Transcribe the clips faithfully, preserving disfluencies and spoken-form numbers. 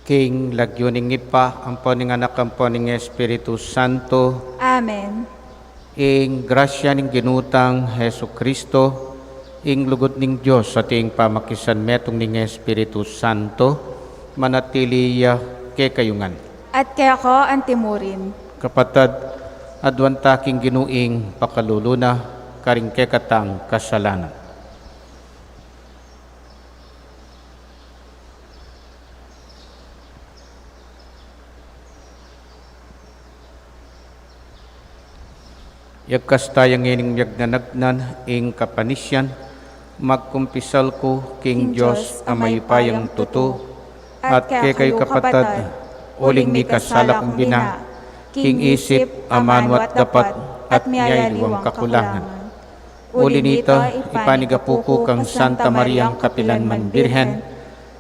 King lagyu ning Ibpa, ampo ning Anak, ampo ning Espiritu Santo. Amen. Ing grasya ning Ginu tang Jesucristo, ing lugud ning Dios, at ing pamakisanmetung ning Espiritu Santo, manatili ya kekayu ngan. At keka antimurin. Kapatad, aduan ta king Ginu ing pakalulu na karing kekatang kasalanan. Yagkas taya ngening miyagnanagnan ing kapanisian, magkumpisal ku king Dios a mayupayang tutu, at kekayu kapatad, uling mikasala kung bina, king isip, amanu at dapat, at miyayaliwang kakulangan. Uli nita, ipanigapu ku kang Santa Mariang kapilan man Birhen,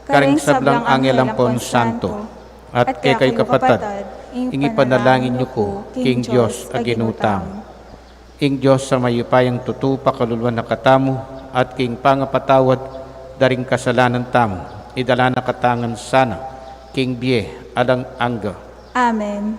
karing sablang angel ampon santo, at kekayu kapatad, ing ipanalangin yu ku king Dios a Ginu tamu. Ing Dios a mayupayang tutu pakaluluan na katamu, at king pangapatawad da ring kasalanan tamu, idala na katamu ngan sana king bie alang angga. Amen.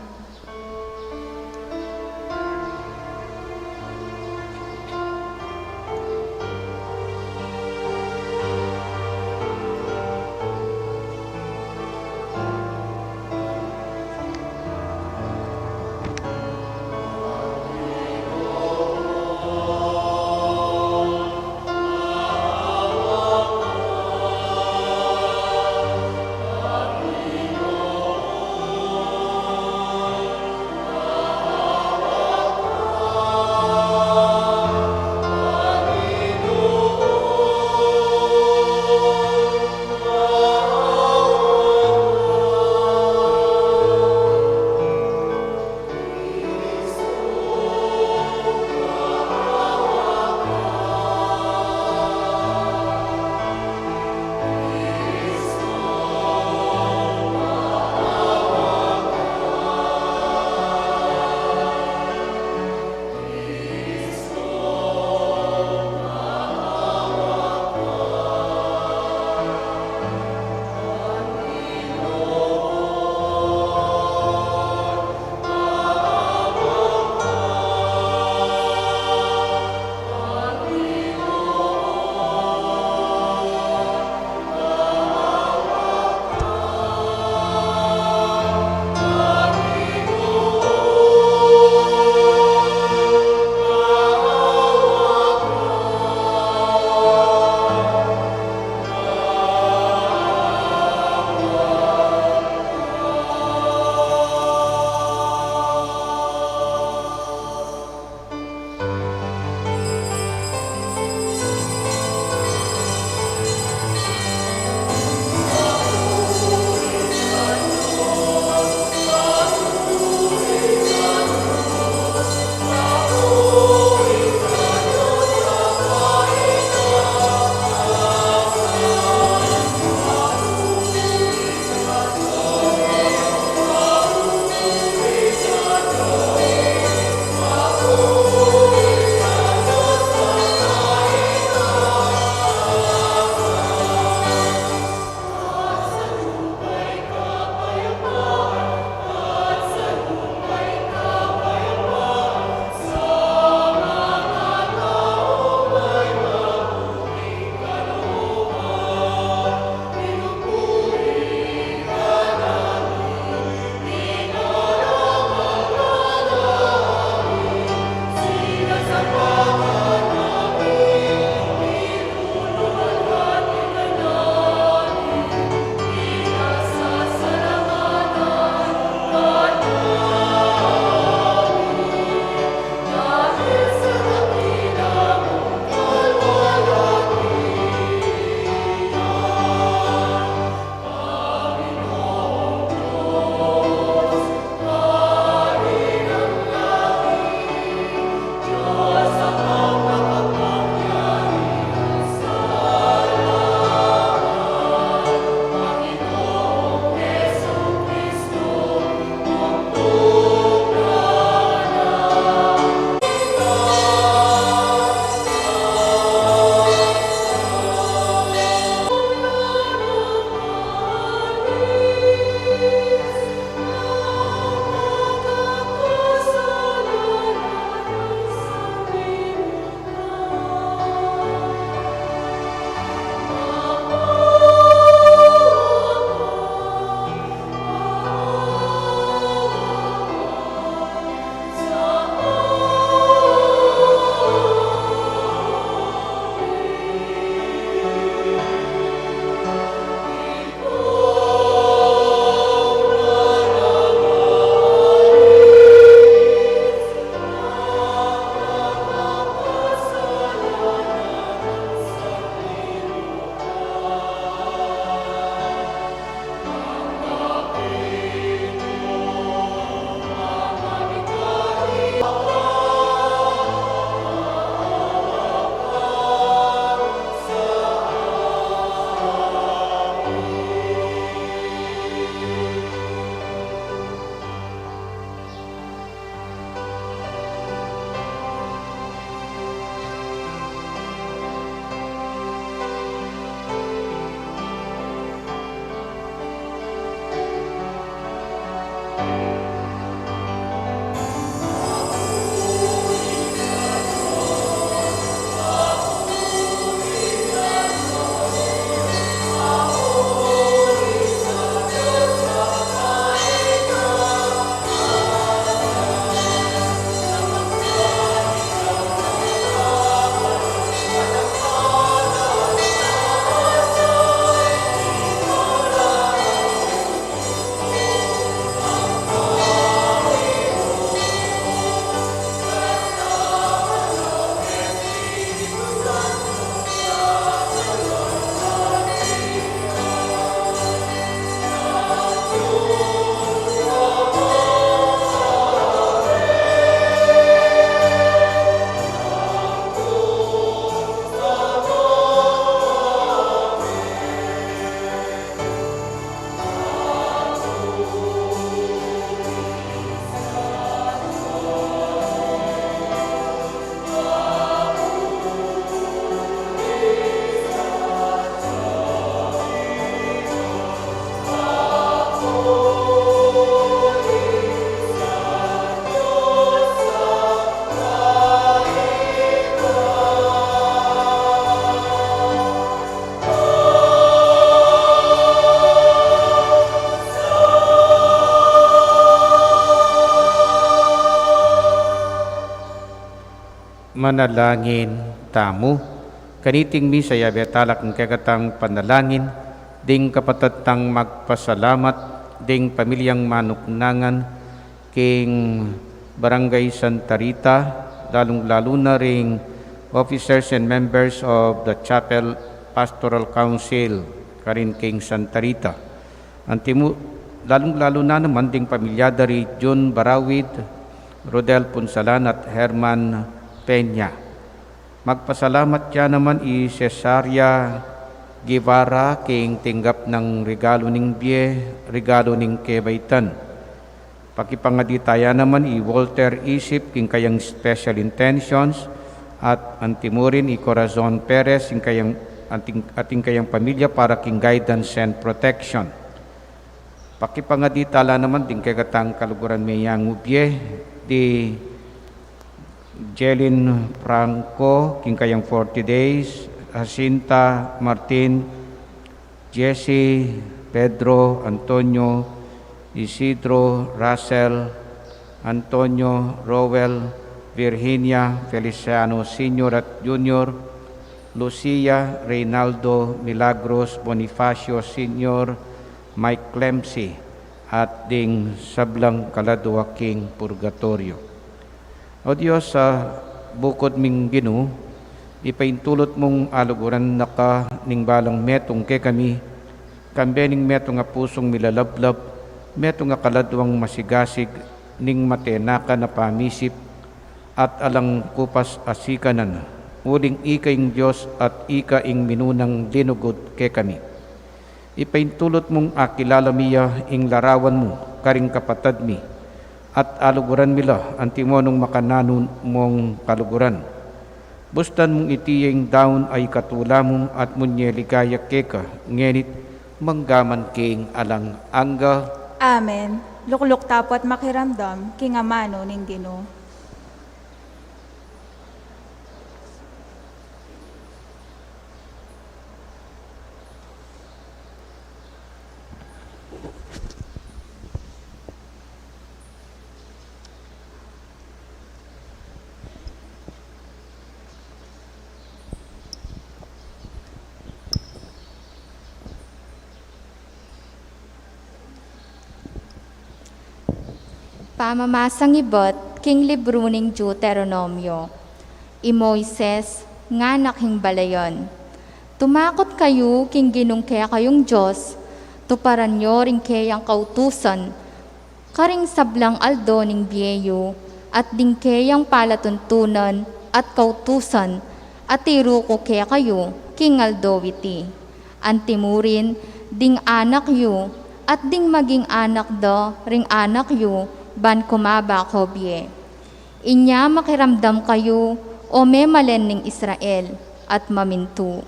Manalangin tamu. Kaniting misa, yabe tala king kekatang panalangin ding kapatad tang magpasalamat, ding pamilyang manuknangan king Barangay Santa Rita, lalung-lalu na ring officers and members of the Chapel Pastoral Council karin king Santa Rita. Antimu, lalung-lalu na naman ding pamilya da ri Jun Barawid, Rodel Punsalan at Herman Peña. Magpasalamat ya naman i Cesaria Guevara king tinggap nang regalo ning bie, regalo ning kebaitan. Pakipangadi taya naman i Walter Isip king kayang special intentions, at antimurin i Corazon Perez ing kayang, ating, ating kayang pamilya para king guidance and protection. Pakipangadi tala naman ding kekatang kaluguran me yang ubie, di Jelin Franco, king kayang forty days, Jacinta Martin, Jesse, Pedro, Antonio, Isidro, Russell, Antonio, Roel, Virginia, Feliciano Senior at Junior, Lucia, Reynaldo, Milagros, Bonifacio Senior, Mike Clemcy, at ding sablang kaladua king purgatoryo. O Dios, a bukud ming Ginu, ipaintulut mung aluguran na ka ning balang metung kekami, kambe ning metung a pusung milalablab, metung a kaladuang masigasig ning matenakan a pamisip, at alang kupas a sikanan, uling ika ing Dios at ika ing minunang linugud kekami. Ipaintulut mung akilala mi ya ing larawan mu karing kapatad mi, at aluguran mi la antimo nung makananu mung kaluguran. Bustan mung iti ya ing daun a ikatula mu at munye ligaya keka, ngeni't manggaman king alang angga. Amen. Lukluk tapu't makiramdam king amanu ning Ginu. Pamamasang ibat king libru ning Deuteronomio. I Moises, nganak king balayan. Tumakut kayu king Ginung kekayung Dios, tuparan yu ring keyang kautusan, karing sablang aldo ning bie yu, at ding keyang palatuntunan at kautusan, a tiru ku kekayu king aldo iti. Antimurin, ding anak yu, at ding maging anak da ring anak yu, ban kumaba ko bie. Inya makiramdam kayu, o memalen ning Israel, at mamintu.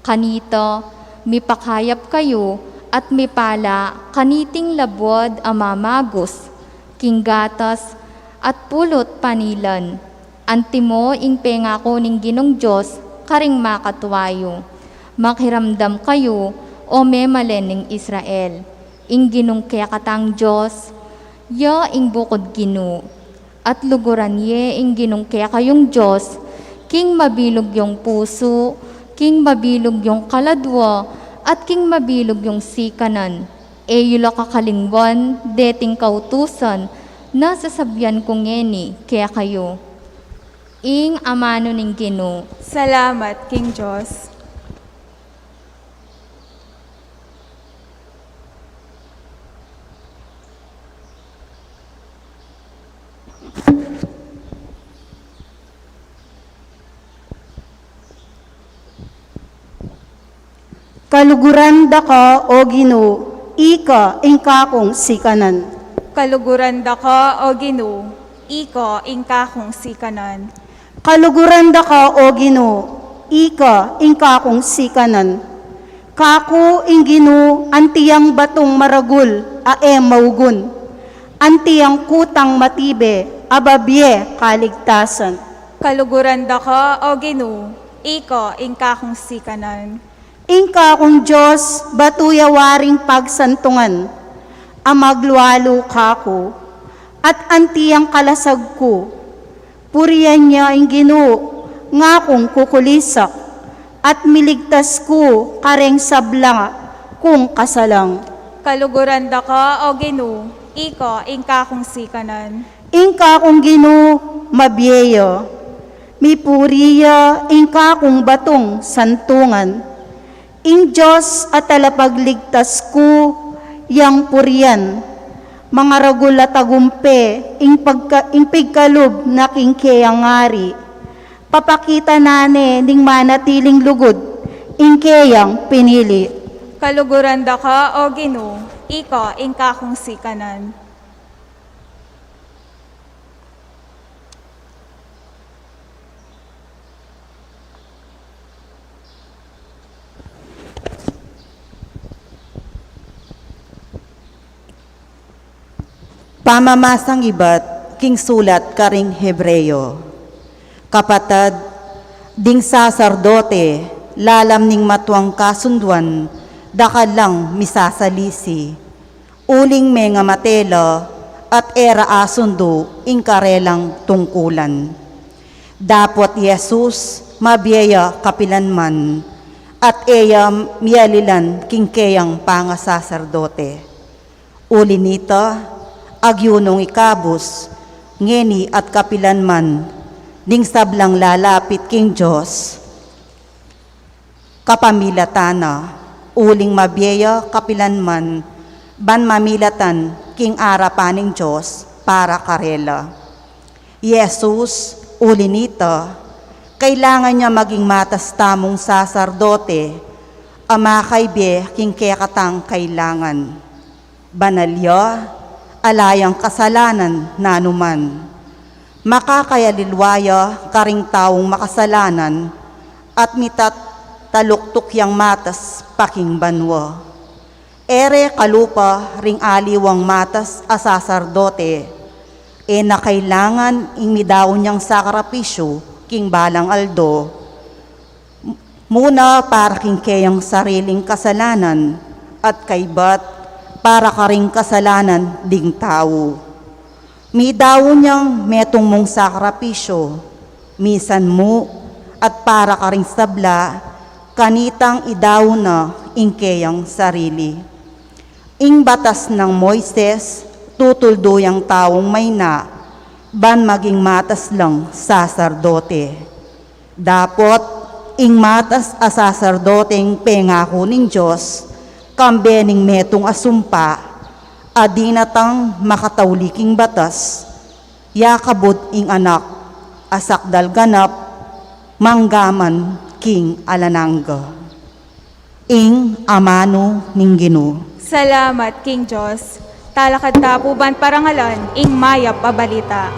Kanita, mipakayap kayu, at mipala kaniting labuad a mamagus, king gatas, at pulut panilan. Antimo ing pengaku ning Ginung Dios karing makatua yu. Makiramdam kayu, o memalen ning Israel. Ing Ginung kekatang Dios, ya ing bukud Ginu. At luguran ye ing Ginung kekayung Dios, king mabilug yung pusu, king mabilug yung kaladua, at king mabilug yung sikanan. E yu la kakalingwan deting kautusan na sasabian ku ngeni kekayu. Ing amanu ning Ginu. Salamat king Dios. Kaluguran da ka, o Ginu, ika ing kakung sikanan. Kaluguran da ka, o Ginu, ika ing kakung sikanan. Kaluguran da ka, o Ginu, ika ing kakung sikanan. Kaku ing Ginu, anti yang batung maragul a e maugun, anti yang kutang matibe a babie kaligtasan. Kaluguran da ka, o Ginu, ika ing kakung sikanan. Ing kakung Dios, batu ya waring pagsantungan, a maglualu kaku, at anti yang kalasag ku. Purian ya ing Ginu, Ngakung kukulisak, at miligtas ku kareng sabla kung kasalang. Kaluguran da ka, O Ginu, ika ing kakung sikanan. Ing kakung Ginu, mabie ya. Mipuri ya ing kakung batung santungan. Ing Dios a talapagligtas ku, yang purian. Mangaragul a tagumpe ing pagka-, ing pigkalub na king keyang ari. Papakita na ne ning manatiling lugud ing keyang pinili. Kaluguran da ka, O Ginu, ika ing kakung sikanan. Pamamasang ibat king sulat karing Hebreo. Kapatad, ding saserdote, lalam ning matuang kasunduan, dakal lang misasalisi. Uling mengamate la, at e ra asundu ing karelang tungkulan. Dapot i Jesus, mabie ya kapilan man, at e ya mialilan king keyang pangasaserdote. Uli nita, agyunong ikabus, ngeni at kapilan man, ding sablang lalapit king Dios, kapamilatan na, uling mabie ya kapilan man, ban mamilatan king arapan ning Dios para karela. I Jesus, uli nita, kailangan ya maging matas tamung saserdote, a makaibe king kekatang kailangan. Banal ya, ala yang kasalanan nanu man. Makakayalilwa ya karing taung makasalanan, at mitat taluktuk yang matas pa king banua. E re kalupa ring aliwang matas a saserdote, e na kailangan ing midaun yang sakripisyu king balang aldo, muna para king keyang sariling kasalanan, at kaybat para karing kasalanan ding tau. Midaun yang metung mung sakripisyu, misan mu, at para karing sabla, kanitang idaun na ing keyang sarili. Ing batas nang Moises, tutuldu yang taung mayna, ban maging matas lang saserdote. Dapot, ing matas a saserdoteng pengaku ning Dios, kambe ning metung a sumpa, a dinatang makatauli king batas, ya kabud ing Anak, a sakdal ganap, manggaman king alang angga. Ing amanu ning Ginu. Salamat king Dios. Talakad ta pu ban parangalan ing mayap a balita.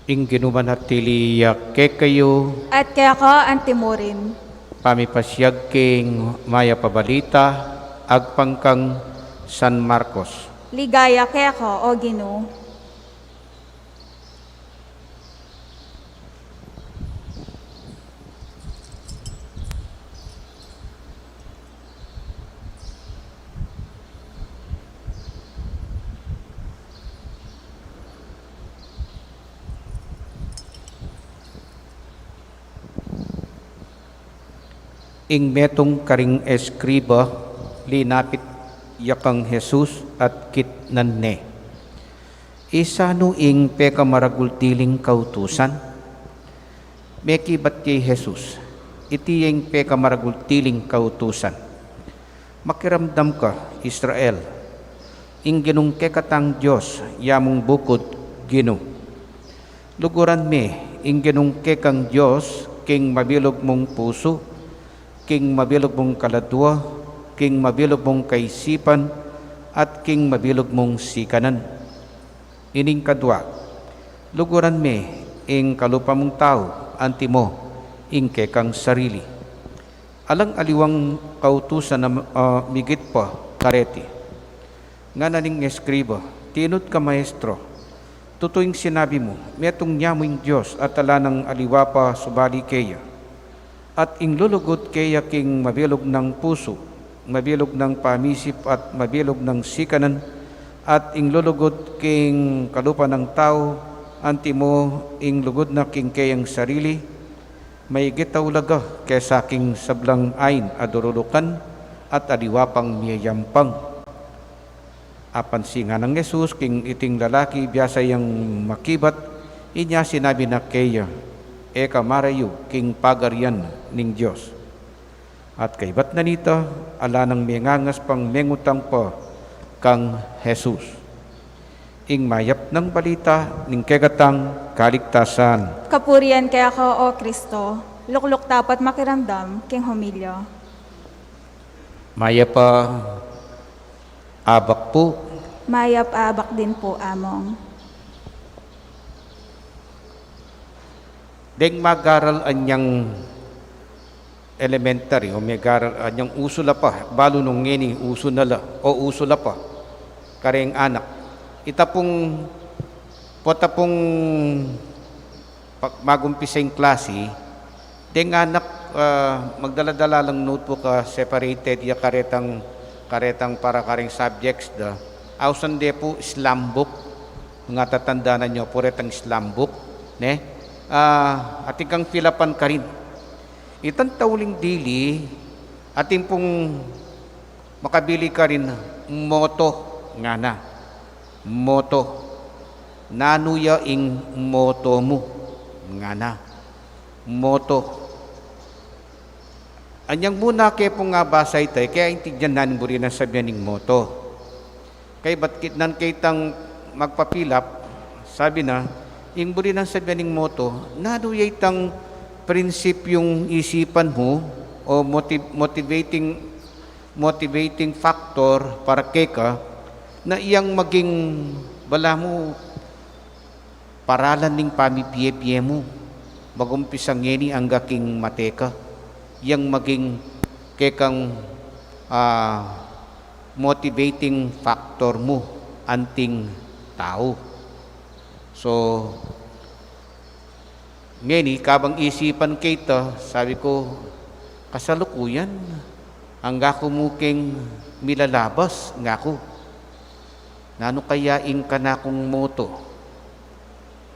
Ing Ginu manatili ya kekayu. At keka antimurin. Pamipasiag king mayap a balita, agpang kang San Marcos. Ligaya keka, O Ginu. Ing metung karing eskriba, linapit ya kang Jesus at kitnan ne, "Isanu ing pekamaragul diling kautusan?" Mekibat ya i Jesus, "Iti ya ing pekamaragul diling kautusan: Makiramdam ka, Israel, ing Ginung kekatang Dios ya mung bukud Ginu. Luguran me ing Ginung kekang Dios king mabilug mung pusu, king mabilug mung kaladua, king mabilug mung kaisipan, at king mabilug mung sikanan. Ining kadua, luguran me ing kalupa mung tau antimo ing kekang sarili. Alang aliwang kautusan a, ah, migit pa kareti. Ngana ning eskriba, "Tinut ka, Maestro. Tutu ing sinabi mu, metung ya mu ing Dios at ala nang aliwa pa subali keya. At ing lulugud keya king mabilug nang pusu, mabilug nang pamisip at mabilug nang sikanan, at ing lulugud king kalupa nang tau, antimo ing lugud na king keyang sarili, maigit a ulaga kesa king sablang ain a durulukan at aliwa pang miyayampang." Apansin nang Jesus king iting lalaki, biasa yang makibat, inya sinabi na keya, "E ka marayu king pagarian ning Dios." At kaybat na nita, ala nang mengangas pang mengutang pa kang Jesus. Ing mayap nang balita ning kekatang kaligtasan. Kapurian keka, O Kristo, lukluk tapat makiramdam king homilya. Mayap a abak pu. Mayap a abak din pu, Among. Deng magaral anyang elementary o megaral anyang usu la pa, balu nung ngeni usu na la o usu la pa kareng anak. Ita pung, pota pung pag-, magumpisa ing klasi, deng anak, ah, magdala-dala lang notebook, ah, separated ya karetang, karetang para kareng subjects da. Ausan de pu slam book, nung atatandanan yu pu retang slam book, ne? Ah, atin kang fill-upan karin. Itang tauling dili, atin pung makabili karin motto, ngana. Motto. Nanu ya ing motto mu? Ngana. Motto. Anyang muna ke pung abasa ita, e ke aintindian nanu ing buri nang sabian ning motto. Kaybat kitnan ke itang magpa-fill-up, sabi na, ing buri nang sabian ning motto, nanu ya itang prinsipyung isipan mu o motiv-, motivating, motivating factor para keka, na iyang maging balamu paralan ning pamibie-bie mu, magumpisa ngeni angga king mate ka, yang maging kekang, ah, motivating factor mu anting tau. So, ngeni, kabang isipan ke ita, sabi ku, kasalukuyan, angga ku mu keng milalabas, ngaku. Nanu kaya ing kanakung motto?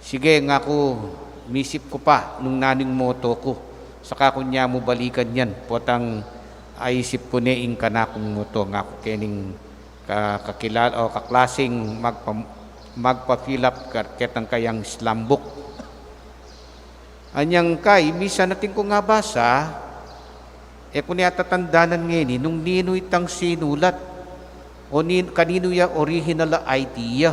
Sige, ngaku, misip ku pa nung nanu ing motto ku. Saka ku ne mu balikan yan. Potang aisip ku ne ing kanakung motto, ngaku, kening ka-, kakilal-, o kaklasing magpa-, magpa-fill-up ka-, ketang kayang slam book. Anyang kai, misan atin kung abasa, e ku ne atatandanan ngeni nung ninu itang sinulat, o nin-, kaninu ya original a idea.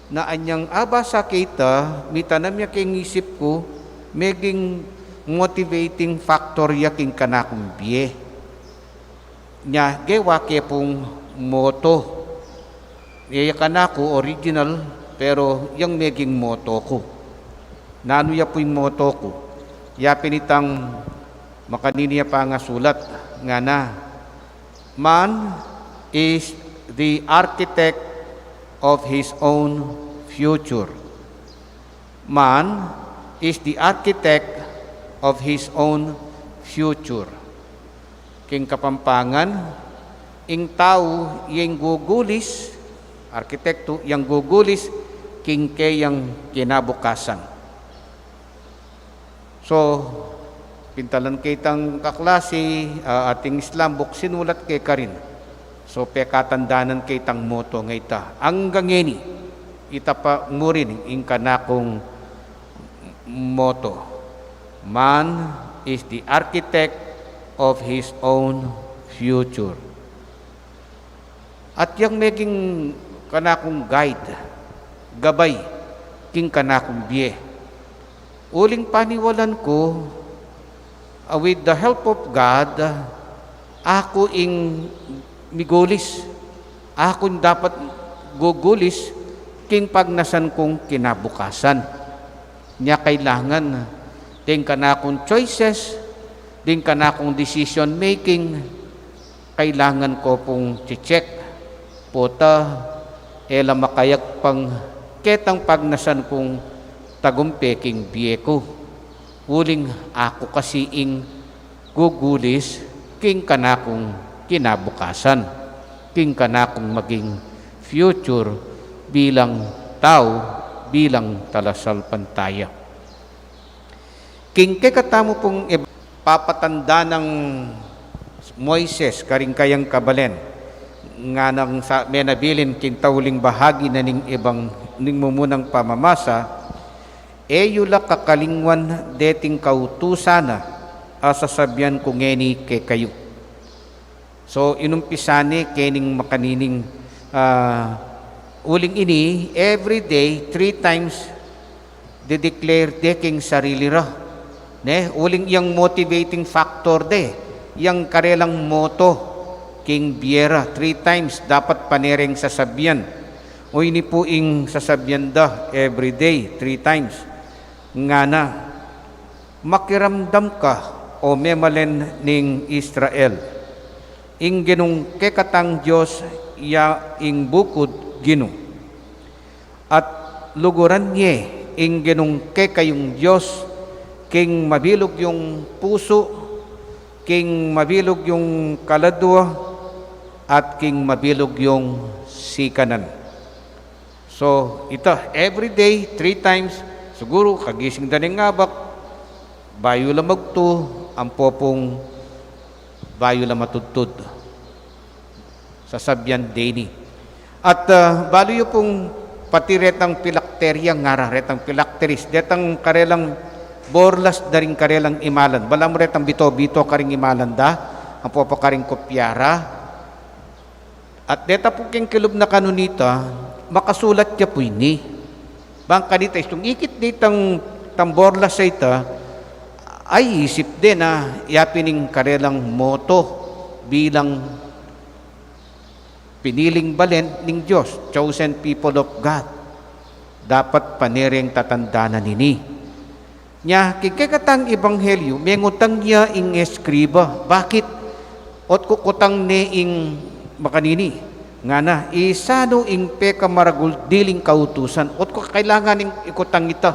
Na anyang abasa ke ita, mitanam ya keng isip ku, meging motivating factor ya king kanakung bie. Nya, gewa ke pung motto. E ya kanaku original, pero yang meging motto ku. Nanu ya pu ing motto ku? Ya pin itang makanini a pangasulat, ngana, "Man is the architect of his own future." Man is the architect of his own future. King Kapampangan, ing tau yang gugulis, arkitekto yang gugulis king keyang kinabukasan. So, pintalan ke itang kaklasi, ah, ating slam book, sinulat ke karin. So, pekatandanan ke itang motto nga ita. Anggang ngeni, ita pa murin ing kanakung motto. Man is the architect of his own future. At yang meging kanakung guide, gabay, king kanakung bie. Uling paniwalan ku, ah, with the help of God, ah, aku ing migulis. Aku ing dapat gugulis king pagnasan kung kinabukasan. Nya kailangan, ah, ding kanakung choices, ding kanakung decision making, kailangan ku pung check. Pota, e la makayagpang ketang pagnasan kung tagumpe king bie ku. Uling aku kasi ing gugulis king kanakung kinabukasan, king kanakung maging future bilang tau, bilang talasalpantaya. King kekatamu pung ib-, papatanda nang Moises karing kayang kabalen, nganang sa menabilin king tauling bahagi na ning ibang ning mumunang pamamasa, e yu la kakalingwan deting kautusan na a sasabian ku ngeni kekayu. So, inumpisa ne kening makanining, ah, uling ini, every day, three times, de-declare de king sarili ra. Ne? Uling yang motivating factor de, yang karelang motto, king bie ra, three times, dapat pane reng sasabian. O ini pu ing sasabian da, every day, three times. Ngana, makiramdam ka, o memalen ning Israel. Ing Ginung kekatang Dios ya ing bukud Ginu. At luguran ye ing Ginung kekayung Dios, king mabilug yung pusu, king mabilug yung kaladua, at king mabilug yung sikanan. So, ita, every day, three times, siguru, kagising da ning abak, bayu la magtu, ampo pung bayu la matudtud. Sasabian de ini. At, ah, balu yu pung pati retang phylacteria ngara, retang phylacteries, detang karelang borlas da ring karelang imalan. Balamu retang bito-bito karing imalan da, ampo pa karing kopya ra. At deta pu king kilub na kanunita, makasulat ya pu ini. Bang kanita istung ikit de itang borlas a ita, ay isip de na ya pin ing karelang motto bilang piniling balen ning Dios, chosen people of God. Dapat pane reng tatandanan ini. Nya, king kekatang ebanghelyu, mengutang ya ing eskriba. Bakit? Ot kukutang ne ing makanini. Ngana, isanu ing pekamaragul diling kautusan? Ot ku kailangan ing ikutang ita.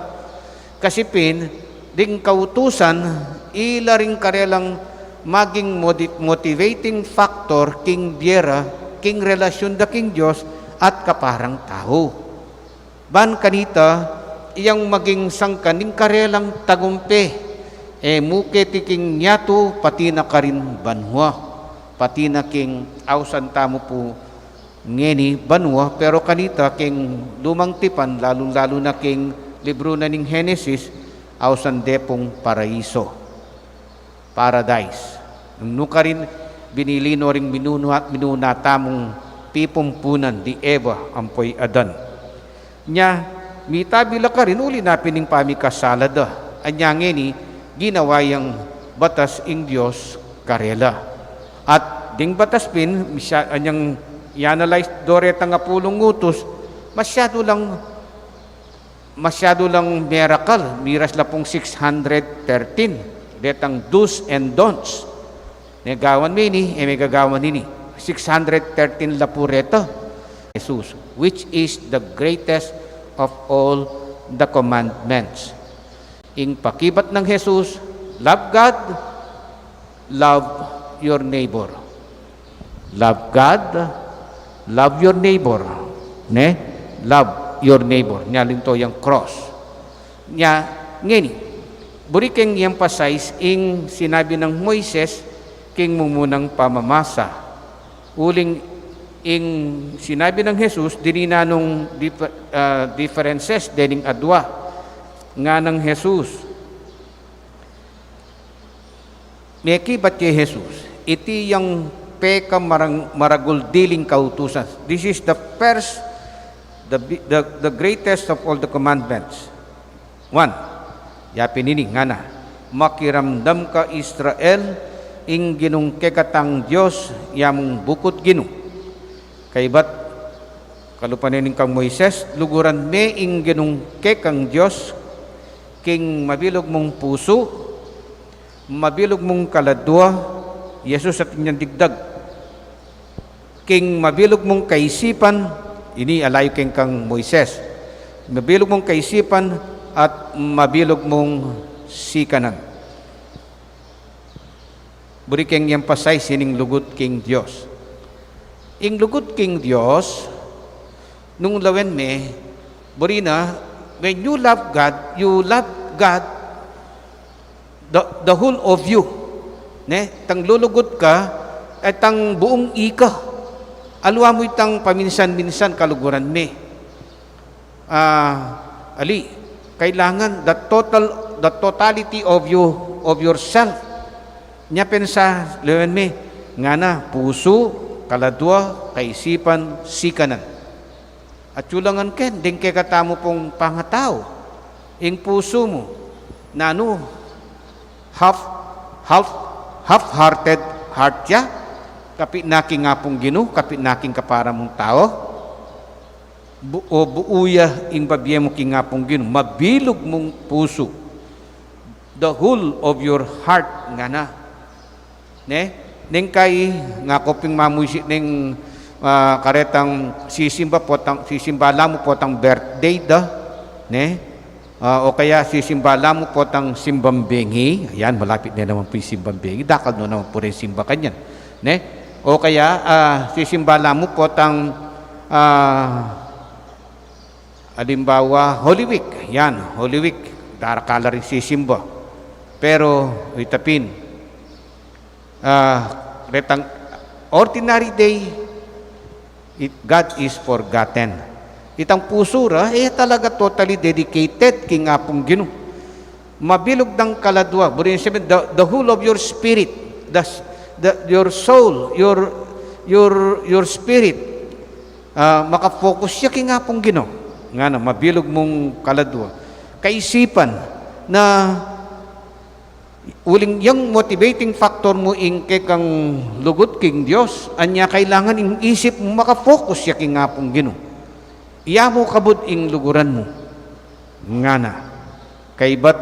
Kasi pin, ding kautusan, ila ring karelang maging modi-, motivating factor king bie ra, king relasyun da king Dios at kaparang tau. Ban kanita, iyang maging sangkan ning karelang tagumpe, e mu keti king yatu, pati na karin banua, pati na king ausan tamu pu ngeni banua, pero kanita king lumang tipan, lalung-lalu na king libru na ning Henesis, ausan de pung paraiso. Paradise. Nung nukarin, binili no ring minuna, minuna tamung pipumpunan di Eva ampo i Adan. Nya, mitabi la karin uli na pin ning pamikasala da. Anya ngeni, ginawa yang batas ing Dios karela. At ding batas pin, misya-, anyang i-analyze do retang apulung utus, masyadu lang masyadu lang miracle, miras la pung six hundred thirteen, detang do's and don'ts. Ne gawan me ini, e me gagawan ini. Six hundred thirteen la pu reta. Jesus, which is the greatest of all the commandments. Ing pakibat nang Jesus, love God, love your neighbor. Love God, love your neighbor. Ne? Love your neighbor. Nya linto yang cross. Nya, ngeni, buri keng i-emphasize ing sinabi nang Moises king mumunang pamamasa. Uling ing sinabi nang Jesus, dininan nung dif-, ah, differences dening adua. Nganang Jesus, mekibat kang Jesus, iti yang pekamarang-, maragul diling kautusan. This is the first The, bi- the, the greatest of all the commandments. One, yapin ini, ngana, "Makiramdam ka, Israel, ing Ginung kekatang Dios, ya mung bukut Ginu." Kaybat, kalupa ne ning kang Moises, "Luguran me ing Ginung kekang Dios, king mabilug mung pusu, mabilug mung kaladua." Jesus atin yang digdag, "King mabilug mung kaisipan," ini alayu king kang Moises, "mabilug mung kaisipan at mabilug mung sikanan." Buri keng i-emphasize ining lugud king Dios. Ing lugud king Dios, nung lawen me, buri na, when you love God, you love God the, the whole of you. Ne? Tang lulugud ka, e tang buung ika. Aliwa mu itang paminsan-minsan kaluguran me. Ah, ali, kailangan the total, the totality of you, of yourself. Nya pensa, lawen me, ngana, pusu, kaladua, kaisipan, sikanan. At yulangan ken, deng kekatamu pung pangatau, ing pusu mu, nanu, half, half, half-hearted heart ya, kapit na king Apung Ginu, kapit na king kapara mung tau, bu-, o buu ya ing bibie mu king Apung Ginu, mabilug mung pusu, the whole of your heart, ngana. Ne? Neng kai, ngaku pin mamuisi neng, ah, karetang sisimba potang, sisimba la mu potang birthday da, ne? Ah, o kaya sisimba la mu potang simbang bengi, ayan, malapit ne naman pu ing simbang bengi, dakal no naman pu ring simba kanyan, ne? O kaya, ah, sisimba la mu potang, ah, alimbawa, Holy Week, yan, Holy Week, darakal la ring sisimba. Pero, itapin, ah, retang ordinary day, it, God is forgotten. Itang pusu ra, e talaga totally dedicated king Apung Ginu. Mabilug dang kaladua, buri nang sabian, the, the whole of your spirit, the, the, your soul, your, your, your spirit, ah, makafocus ya king Apung Ginu. Ngana, mabilug mung kaladua. Kaisipan na uling yang motivating factor mu ing kekang lugud king Dios, anya kailangan ing isip mu makafocus ya king Apung Ginu. Iya mu kabud ing luguran mu. Ngana, kaybat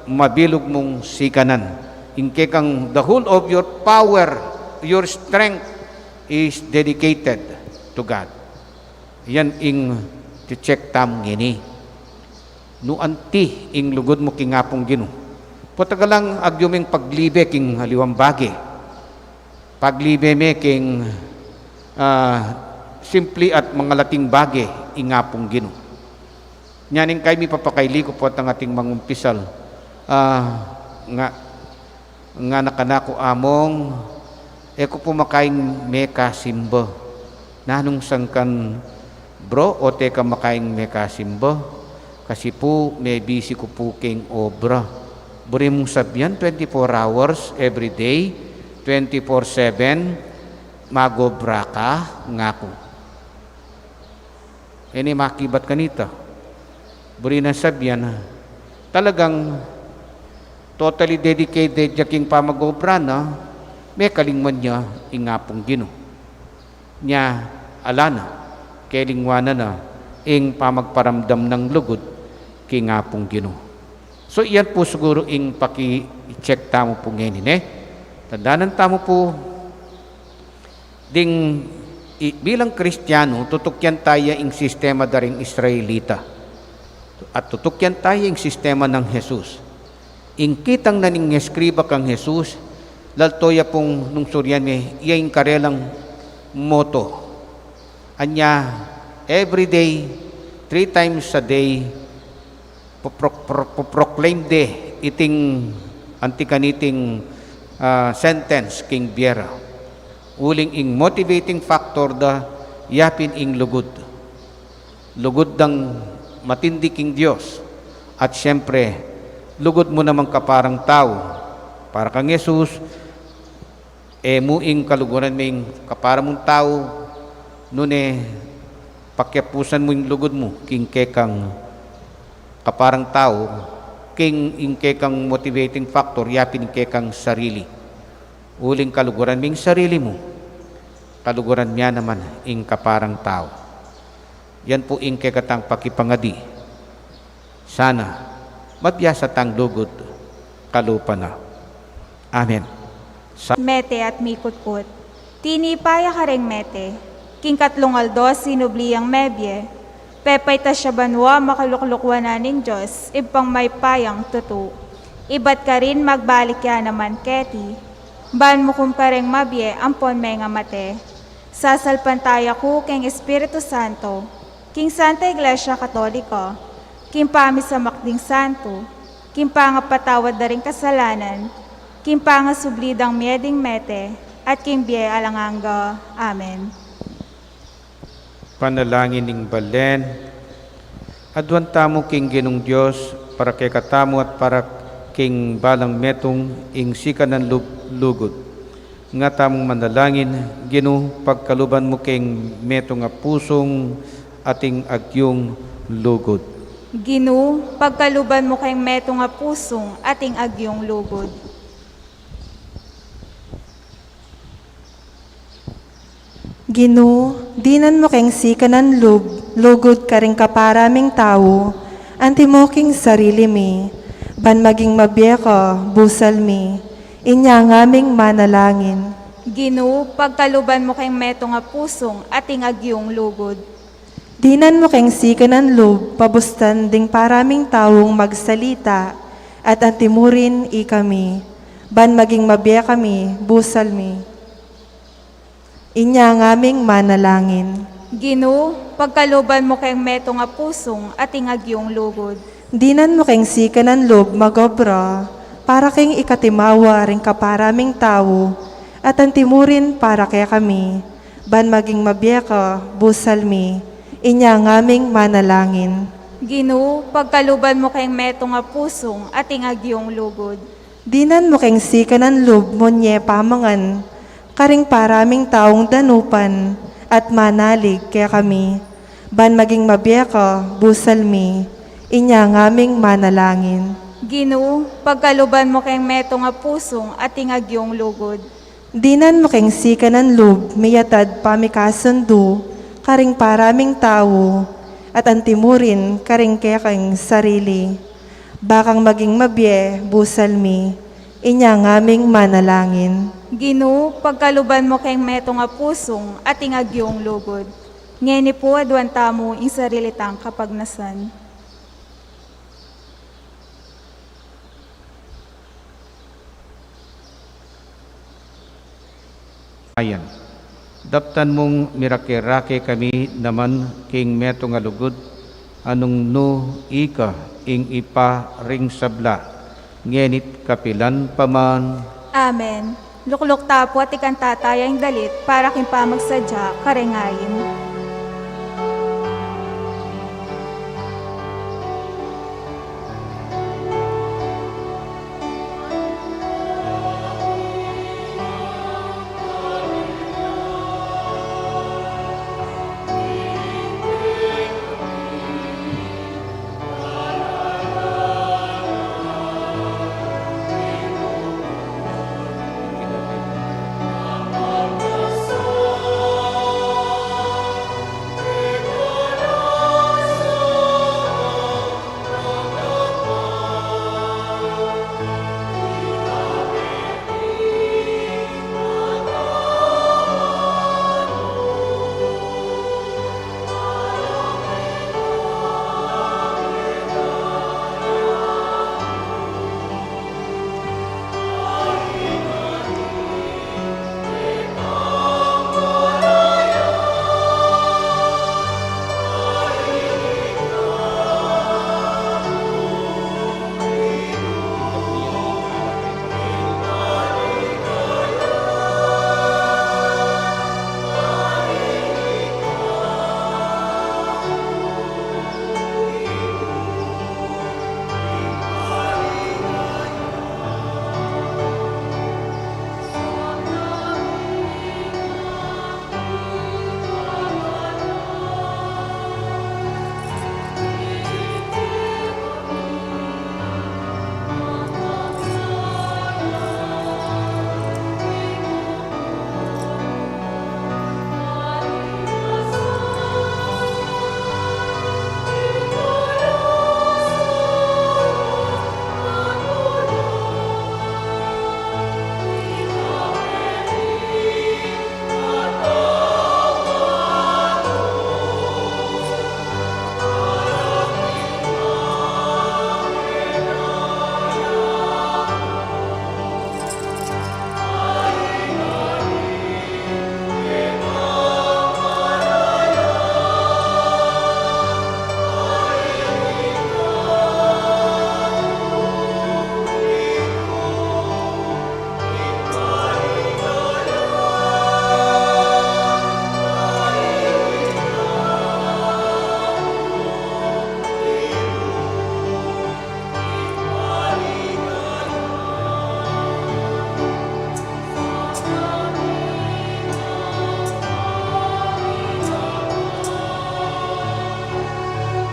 mabilug mung sikanan, ing kekang the whole of your power, your strength is dedicated to God. Yan ing check tamu ngeni. Nu anti ing lugud mu king Apung Ginu. Potagalang agyu meng paglibe king aliwang bage. Paglibe me king, ah, simpli at mangalating bage ing Apung Ginu. Nya ning kai mipapakaili ku potang ating mangumpisal, ah, nga, ngana kanaku, "Among, e ku pu makaing mekasimba." "Nanung sangkan, bro, ote ka makaing mekasimba?" "Kasi pu, mebisi ku pu king obra." "Buri mung sabian, twenty-four hours every day, twenty-four seven, magobra ka?" ngaku. Ini makibat kanita. Buri nang sabian, talagang totally dedicated ya king pamagobra na, mekalingwan ya ing Apung Ginu. Nya, ala na, kelingwanan na ing pamagparamdam nang lugud king Apung Ginu. So, iyan pu siguru ing paki-check tamu pu ngeni, ne? Tandanan tamu pu, ding i-, bilang Kristianu, tutukyan taya ing sistema da ring Israelita. At tutukyan taya ing sistema nang Jesus. Ing kitang na ning eskriba kang Jesus, lalto ya pung nung surian me, iya ing karelang motto. Anya, every day, three times a day, popro-, pro-, poproclaim de iting anti kaniting, ah, sentence king bie ra. Uling ing motivating factor da, yapin ing lugud. Lugud dang matindi king Dios. At siyempre, lugud mu namang kaparang tau. Para kang Jesus, e mu ing kaluguran meng kapara mung tau, nune Pakiapusan mu ing lugud mu king kekang kaparang tau, king ing kekang motivating factor, yapin ing kekang sarili. Uling kaluguran mu ing sarili mu, kaluguran mu ya naman ing kaparang tau. Yan pu ing kekatang pakipangadi. Sana mabiasa tang lugud kalupa na. Amen. Sa- Mete at mikutkut. Tinipa ya kareng mete. King katlung aldo, sinubli yang mebie. Pepaitas ya banua, makalukluk wanan ning Dios, Ibpang mayupayang tutu. Ibat karin magbalik ya naman keti. Ban mukum kareng mabie ampon mengamate. Sasalpantaya ku keng Espiritu Santo, king Santa Iglesia Katolika, king pamisamak ding santo, king pangapatawad da ring kasalanan, king pangasubli dang mie ding mete, at king bie alang angga. Amen. Panalangin ning balen. Aduan tamu king Ginung Dios, para kekatamu at para king balang metung ing sikanan lub-, lugud. Nga tamung manalangin, Ginu, pagkaluban mu keng metung a pusung ating agyung lugud. Ginu, pagkaluban mu keng metung a pusung ating agyung lugud. Ginu, dinan mu keng sikanan lub-, lugud karing kapara ming tau, antimo king sarili mi, ban maging mabie ka, busal mi. Inya ngaming manalangin. Ginu, pagkaluban mu keng metung a pusung ating agyung lugud. Dinan mu keng sikanan lub, pabustan ding para ming taung magsalita, at antimurin ikami, ban maging mabie kami, busal mi. Inya ngaming manalangin. Ginu, pagkaluban mu keng metung a pusung ating agyung lugud. Dinan mu keng sikanan lub magobra, para keng ikatimawa ring kapara ming tau, at antimurin para kekami, ban maging mabie ka, busal mi. Inya ngaming manalangin. Ginu, pagkaluban mu keng metung a pusung ating agyung lugud. Dinan mu keng sikanan lub munye pamangan karing para ming taung danupan, at manalig kekami, ban maging mabie ka, busal mi. Inya ngaming manalangin. Ginu, pagkaluban mu keng metung a pusung ating agyung lugud. Dinan mu keng sikanan lub miyatad pamikasundu karing para ming tau, at antimurin karing kekeng sarili. Bakang maging mabie, busal mi. Inya ngaming manalangin. Ginu, pagkaluban mu keng metung a pusung ating agyung lugud. Ngeni pu aduan tamu ing sarili tang kapagnasan. Ayan. Daptan mung mirake-rake kami naman king metung a lugud, a nung nu ika ing Ibpa ring sabla, ngeni't kapilan pa man. Amen. Lukluk ta pu at ikanta taya ing dalit para king pamagsadya kareng ayin.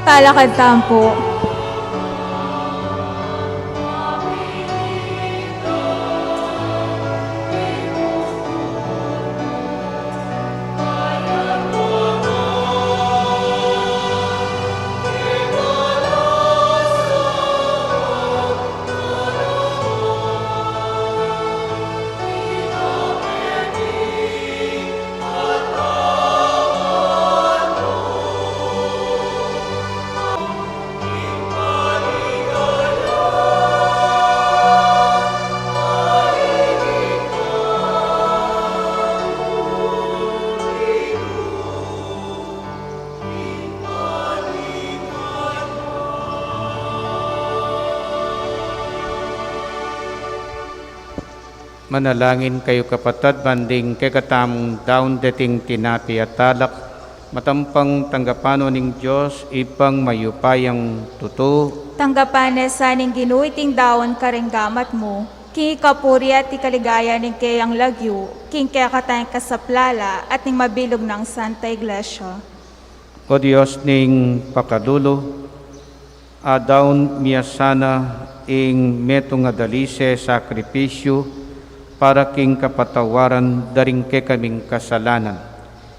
Talakad tamu pu. Manalangin kayu, kapatad, ban ding kekatamung daun deting tinape at alak, matampang tanggapan no ning Dios Ibpang mayupayang tutu. Tanggapan na sa ning Ginu iting daun karing gamat mu, king ikapuri at ikaligaya ning keyang lagyu, king kekatang kasaplalan at ning mabilug nang Santa Iglesia. O Dios ning pakalulu, adaun mi ya sana ing metung a dalise sakripisyu para king kapatawaran da ring kekaming kasalanan.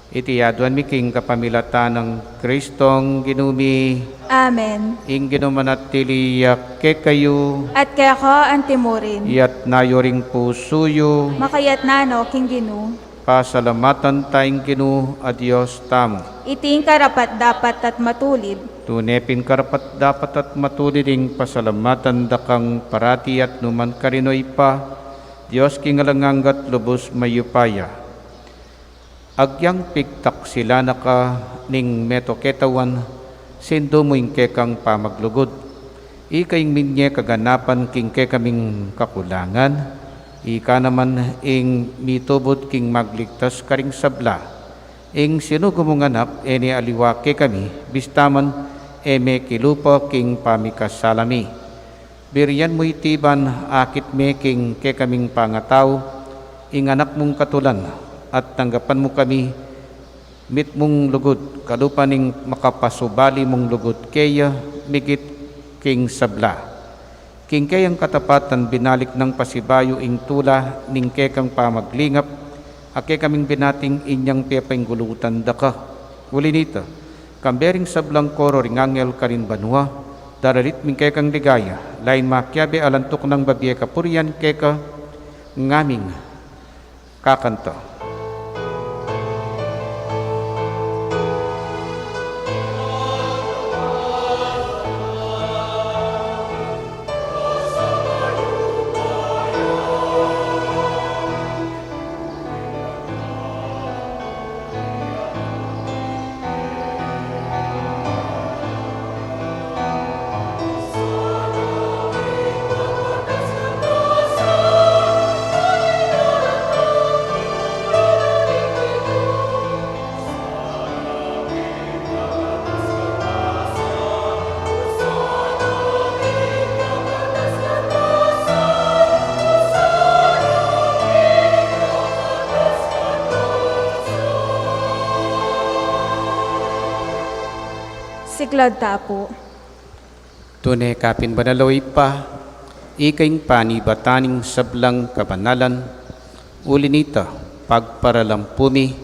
Iti aduan mi king kapamilatan nang Kristong Ginu mi. Amen. Ing Ginu manatili ya kekayu. At keka antimurin. Iyatas yu ring pusu yu. Makayatas no king Ginu. Pasalamatan taya ing Ginu a Dios tamu. Iti ing karapat-dapat at matulid. Tune pin karapat-dapat at matulid ing pasalamatan da kang parati at nu man karin, o Ibpa, Dios king alang angga at lubus mayupaya. Agyang pigtaksilan na ka ning meto ketawan, sindu mu ing kekang pamaglugud. Ika ing minie kaganapan king kekaming kakulangan, ika naman ing mitubud king magligtas karing sabla. Ing sinugo mung Anak, e ne aliwa kekami, bista man e mekilupa king pamikasala mi. Burian mu iti ban akit me king kekaming pangatau, ing Anak mung katulan, at tanggapan mu kami mitmung lugud, kalupa ning makapasubali mung lugud keya, migit king sabla. King keyang katapatan binalik nang pasibayu ing tula ning kekang pamaglingap, a kekaming binating inyang pepainggulutan da ka. Uli nita, kambe ring sablang koro ring anghel karin banua, daralit mi ing kekang ligaya, lain makiabe alang tuknang babie kapurian keka, ngaming kakanta. Siklaud ta pu. Tune ka pin banal, o Ibpa, ika ing panibatan ning sablang kabanalan, uli nita, pagparalampu mi,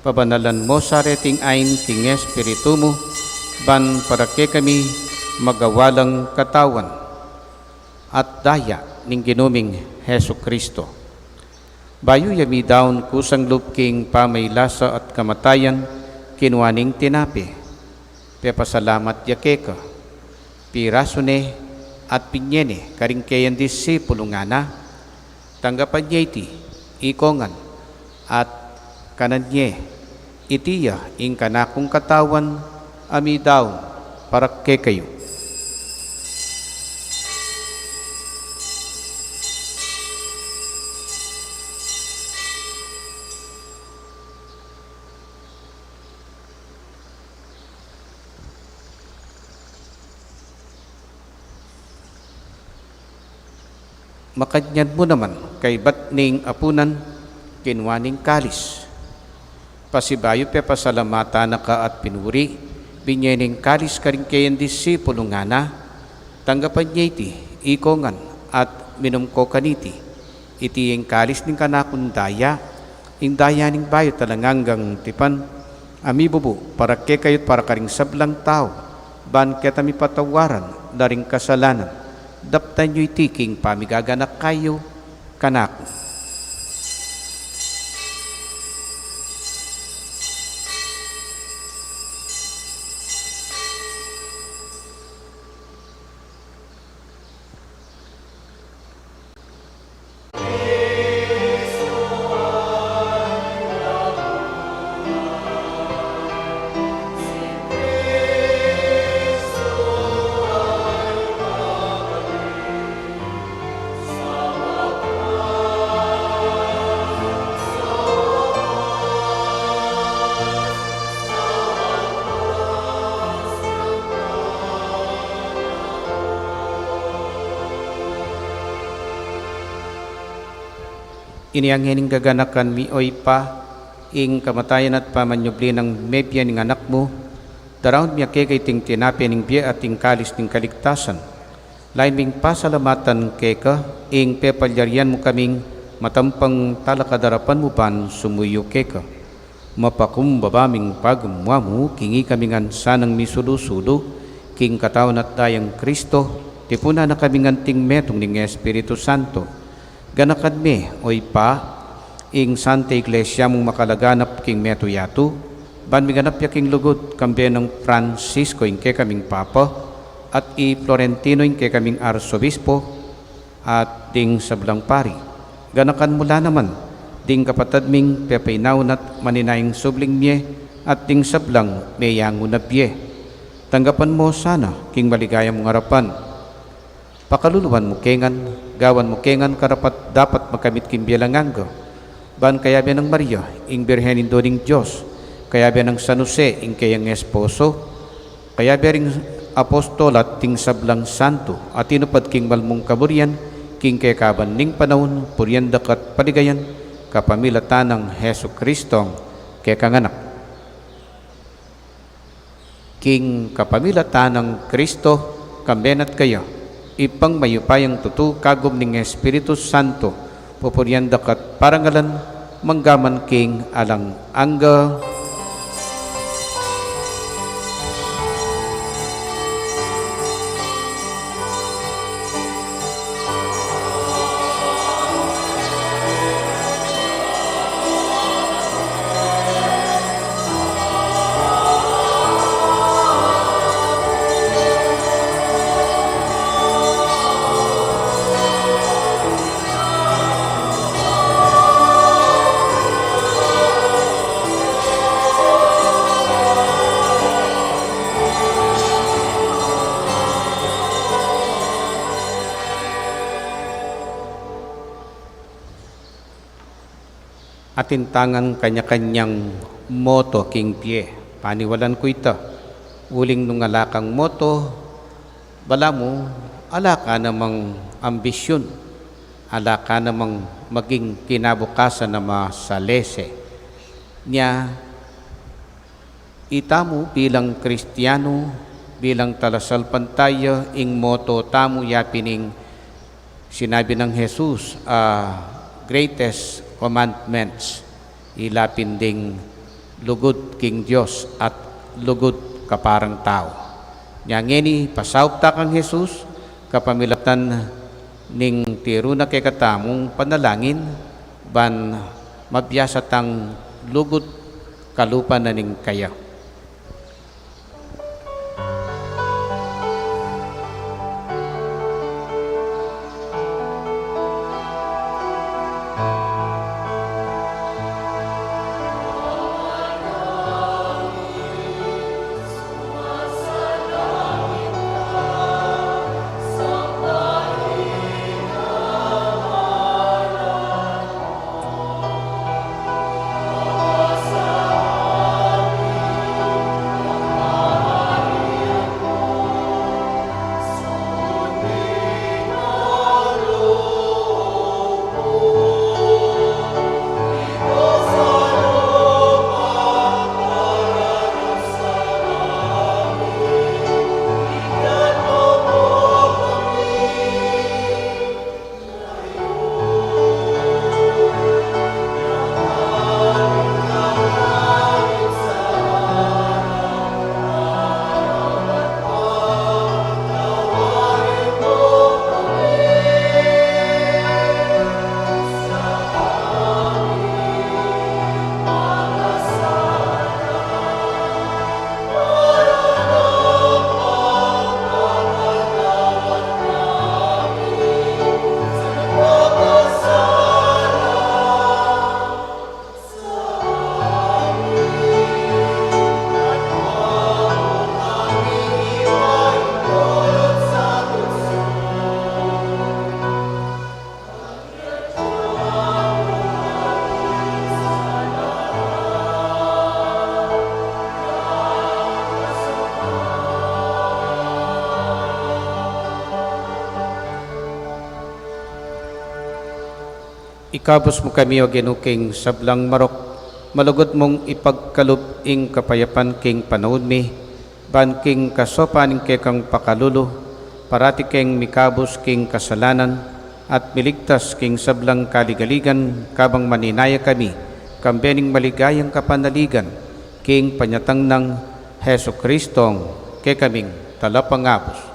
pabanalan mu sa reting ain king Espiritu mu, ban para kekami magawa lang katawan at daya ning Ginu ming Jesucristo. Bayu ya midaun kusang lub king pamailasa at kamatayan, kinua ne ing tinape, pepasalamat ya keka, pirasu ne at binie ne karing keyang disipulus, ngana, tanggapan ye iti, ikong ngan, at kanan ye, iti ya ing kanakung katawan a midaun para kekayu. Makanyan mu naman, kaybat ning apunan, kinua ne ing kalis. Pasibayu pepasalamatan na ka at pinuri, Binye ne ing kalis karing keyang disipulung ngana, tanggapan ye iti, ikong ngan, at minum ko kaniti. Iti ing kalis ning kanakung daya, ing daya ning bayu at alang anggang tipan, a mibubu para kekayu at para karing sablang tau, ban keta mipatawaran la ring kasalanan. Daptan yu iti king pamigaganaka yu kanaku. Ini ngeni ing gaganakan mi, o Ibpa, ing kamatayan at pamanyubli nang mebie ning Anak mu, daraun mi keka iting tinape ning bie at ing kalis ning kaligtasan. Lalu ming pasalamatan keka, ing pepalyarian mu kaming matampang talakad arapan mu ban sumuyu keka. Mapakumbaba ming pagamuan mu, king ikami ngan sanang misulu-sulu king katawan at dayang Kristo, tipunan na kaming anting metung ning Espiritu Santo. Ganakan me, o Ibpa, ing Santa Iglesia mung makalaganap king metung yatu, ban miganap ya king lugud, kambe nang Francisco ing kekaming Papa, at i Florentino ing kekaming Arsobispo, at ding sablang pari. Ganakan mu la naman ding kapatad ming pepainaun at maninayang subling mie, at ding sablang meyangu na bie. Tanggapan mu sana king maligaya mung arapan. Pakaluluan mu ke ngan, gawan mu ke ngan karapat-dapat magkamit king bie alang angga. Ban kayabe nang Maria, ing Birhen Indu ning Dios, kayabe nang San Jose, ing keyang esposo, kayabe ring apostol at ding sablang santo a tinupad king mal mung kaburian king kekaban ning panaun, purian daka at paligayan, kapamilatan nang Jesucristong kekang Anak. King kapamilatan nang Kristo, kambe na at kaya, Ibpang mayupayang tutu, kagum ning Espiritu Santo, pupurian daka at parangalan, manggaman king alang angga. Atin tang kanya-kanyang moto king bie. Paniwalan ku ita. Uling nung ala kang moto, balamu ala ka namang ambisyun, ala ka namang maging kinabukasan a masalese. Nya, itamu bilang Kristianu, bilang talasalpantaya, ing moto tamu ya pin ing sinabi nang Jesus, a, greatest commandments, ila pin ding lugud king Dios at lugud kaparang tau. Nya ngeni, pasaup ta kang Jesus, kapamilatan ning tiru na kekatamung panalangin, ban mabiasa tang lugud kalupa na ning kaya. Kabus mu kami, O Ginu, king sablang marok, malugud mung ipagkalub ing kapayapan king panaun mi, ban king kasopan ning kekang pakalulu, parati keng mikabus king kasalanan, at miligtas king sablang kaligaligan, kabang maninaya kami, kambe ning maligayang kapanaligan, king panyatang nang Jesucristong kekaming Talapangabus.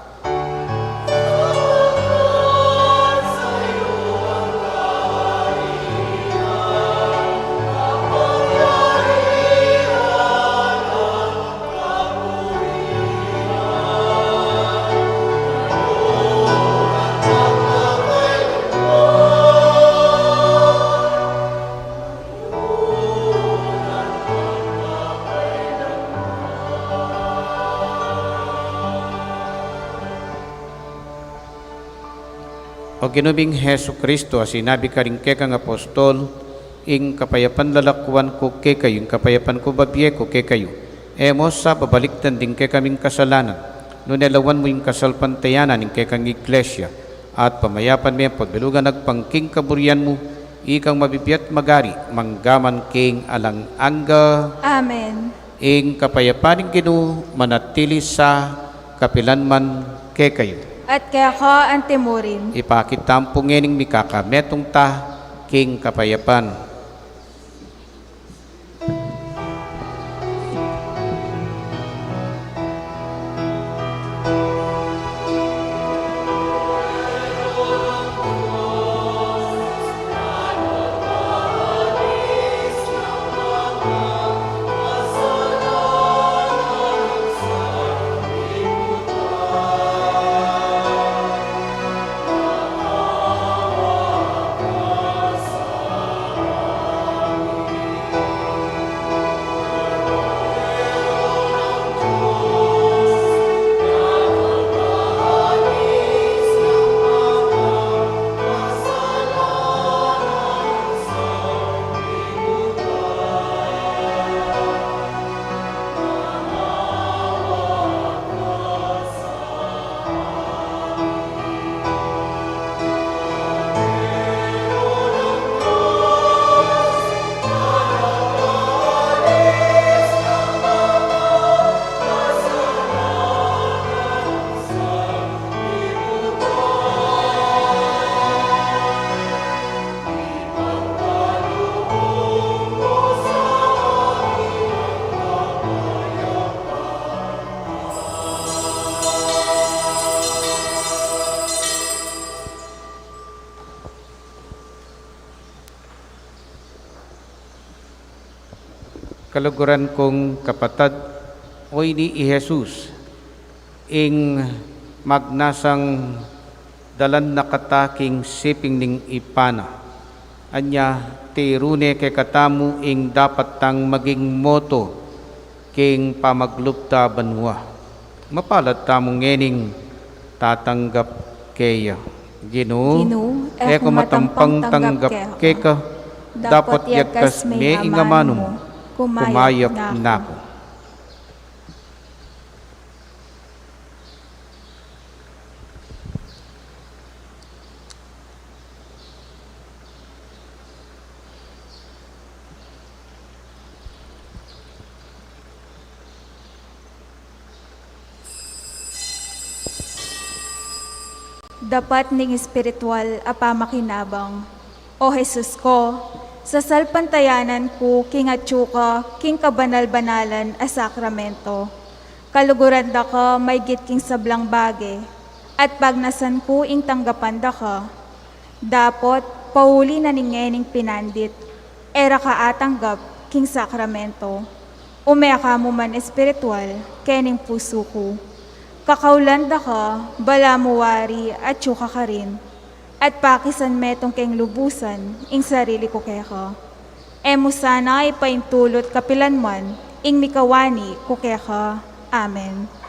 O Ginu ming Jesucristo, a sinabi karing kekang apostol, ing kapayapan lalakuan ku kekayu, ing kapayapan ku bibie ku kekayu. E mu sa babalikdan ding kekaming kasalanan, nune lawan mu ing kasalpantayanan ning kekang Iglesia, at pamayapan me ampon bilugan agpang king kaburian mu, ikang mabibie at magari, mangga man king alang angga. Amen. Ing kapayapan ning Ginu manatili sa kapilan man kekayu. At keka antimurin. Ipakit tamu pu ngening mikakametung ta king kapayapan. Kaluguran kung kapatad, o ini i Jesus, ing magnasang dalan na kata king siping ning Ibpa na. Anya, tiru ne kekatamu ing dapat tang maging moto king pamaglub ta banua. Mapalad tamu ngening tatanggap keya. Ginu, Ginu, e ku matampang tanggap keka, dapot yagkas me ing amanu mu, kumayap na ku. Dapat ning espiritual a pamakinabang. O Jesus ko, sasalpantayanan ku king atyu ka king kabanal-banalan a sakramento. Kaluguran da ka maygit king sablang bage, at pagnasan ku ing tanggapan da ka. Dapot, pauli na ning ngening pinandit, e ra ka atanggap king sakramento. Ume ka mu man espiritual kening pusu ku. Kakaulan da ka, balamu wari atyu ka karin, at pakisan metung keng lubusan ing sarili ku keka. E mu sana ipaintulut kapilan man ing mikawani ku keka. Amen.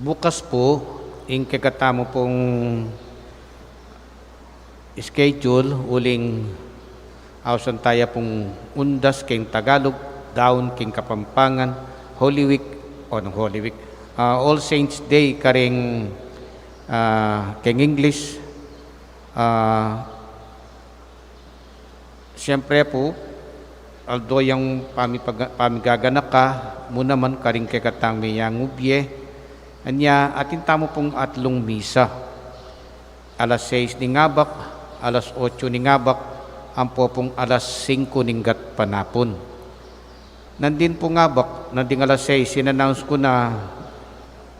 Bukas pu, ing kekatamu pung schedule, uling ausan taya pung Undas king Tagalog, Daun king Kapampangan, Holy Week, o, nung Holy Week, ah, All Saints Day karing, ah, king English, ah, Siyempre pu, aldo yang pamipaga-, pamigaganaka mu naman karing kekatang meyangubie, anya atin tamu pung atlung misa. Alas seis ning abak, alas otso ning abak, ampo pung alas singko ning gatpanapun. Nandin pung abak, nanding alas seis, in-announce ku na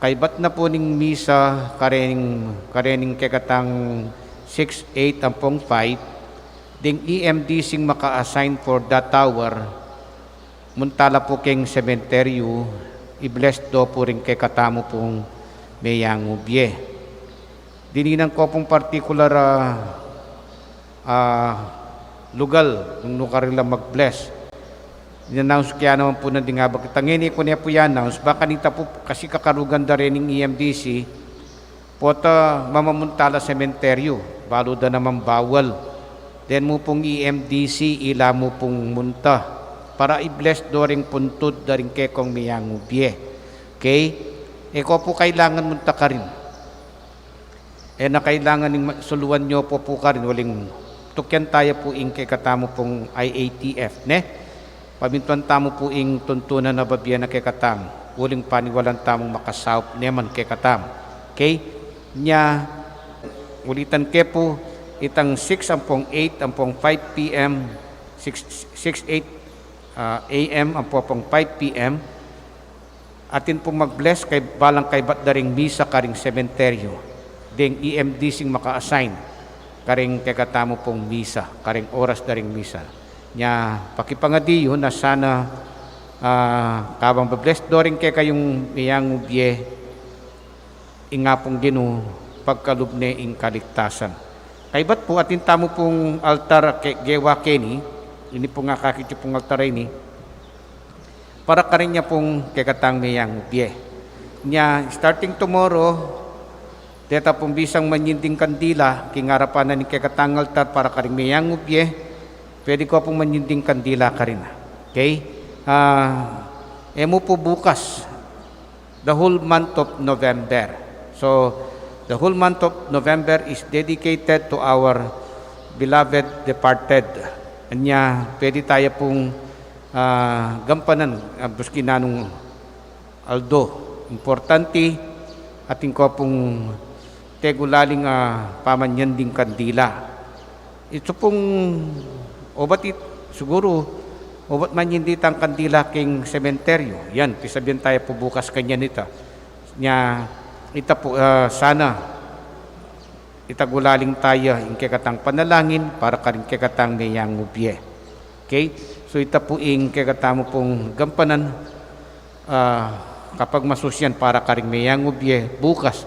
kaybat na pu ning misa karening, karening kekatang six, eight, ampong five, ding E M D sing maka-assign for that hour, munta la pu king sementeryu, i-bless do pu ring kekatamu pung meyangubie. Dininan ko pung partikular, ah, ah, lugal nung nu karila mag-bless. In-announce ke ya naman pu nanding abak. Ita ngeni ku ne pu i-announce, baka nita pu kasi kakarugan da rening E M D C, pota mamamunta la sementeryu, balu da naman bawal. Then mu pung E M D C, ila mu pung munta para i-bless do ring puntud da ring kekong meyangubie. Okay? E ko pu kailangan munta karin. E na kailangan ning ma-, suluan yu pu pu karin, uling tukyan taya pu ing kekatamu pung I A T F, ne? Pamintuan tamu pu ing tuntunan a babie na kekatamu, uling paniwalan tamung makasaup ne man kekatamu. Okay? Nya, ulitan ke pu, itang six ampong eight ampong five P M, six, six, eight, ah, A M ampo pung five P M, atin pung mag-bless kay balang kaybat da ring misa karing sementeryu, ding E M D sing maka-assign karing kekatamu pung misa, karing oras da ring misa. Nya, pakipangadi yu na sana, ah, kabang ba-bless do ring kekayung meyangubie, ing Apung Ginu pagkalub ne ing kaligtasan. Kaybat pu, atin tamu pung altar ke-, gewa keni, ini pung akakit yu pung altar a ini, para karin ya pung kekatang meyangubie. Nya, starting tomorrow, deta pung bisang manyinding kandila king arapan na ning kekatang altar para karing meyangubie, pwede ko pung manyinding kandila karin. Okay? Ah, e mu pu bukas, the whole month of November. So, the whole month of November is dedicated to our beloved departed. Anya, pwede taya pung, ah, gampanan, ah, maski nanung aldo. Importante, atin ko pung tegulaling, ah, pamanyinding kandila. Itu pung obat it-, siguru, obat manyindi tang kandila king sementeryu. Yan, pisabian taya pu bukas kanyan ita. Nya, ita pu, ah, sana, itagulaling taya ing kekatang panalangin para karing kekatang meyangubie. Okay? So, ita pu ing kekatamu pung gampanan, ah, kapagmasusyan para karing meyangubie bukas,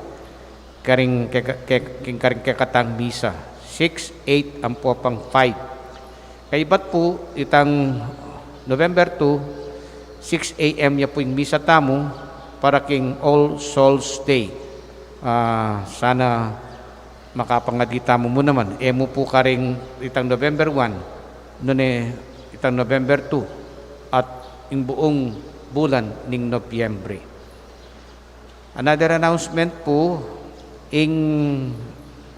karing keka-, ke-, king karing kekatang misa, six, eight, ampo pang five. Kaybat pu, itang November two, six A M ya pu ing misa tamu para king All Souls Day. Ah, sana makapangadi tamu mu naman. E mu pu karing itang November one, nune itang November two, at ing buung bulan ning Nobyembre. Another announcement pu, ing